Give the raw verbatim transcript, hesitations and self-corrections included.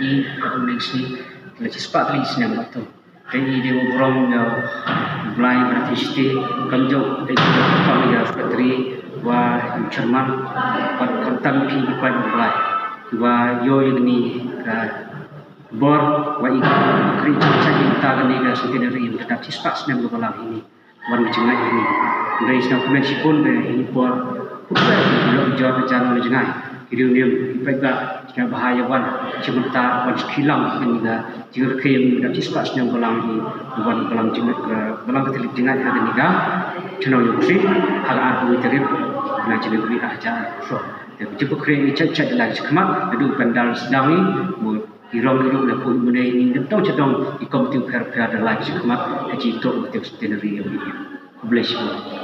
Ka Aung Naing Sni la shispah tylli snem bad to. Te i dei u burom ïa u Blai ba la thiah shatei, kam jong dei u burom ïa u Secretary wa u Chairman, bad khamtam ki paid u Blai wa ïoh ïa kane ka bor wa i kri chak chak ïa kane ka centenary ïa ka dap shispah snem kaba lang ïa kane. Wan ka jingngeit ïa kane. Hynrei sngewkmen shibun ba ha kine ki por, kumba ki lok jor ka jan wan ka jingngeit. Ki riew niam ki paidbah ki bha ïa wan sha mynta, wan sha kilang ha kane ka jingrkhie ïa ka dap shispah snem balang hi, wan balang jingngeit, balang Katholik jingngeit ha kane ka chnong Iawpyllait ha ka arphew tarik bnai January arhajar arphew saw. Te ka jingpynkhreh ngi chait chait da lai shakhmat, naduh pandal sdang ngi, mo ki rong ki ruh na pud mynne ngi dep tong sha dong, ki komiti pher pher da lai shakhmat ha jingtoh ka centenary ïa u. Khublei shibun.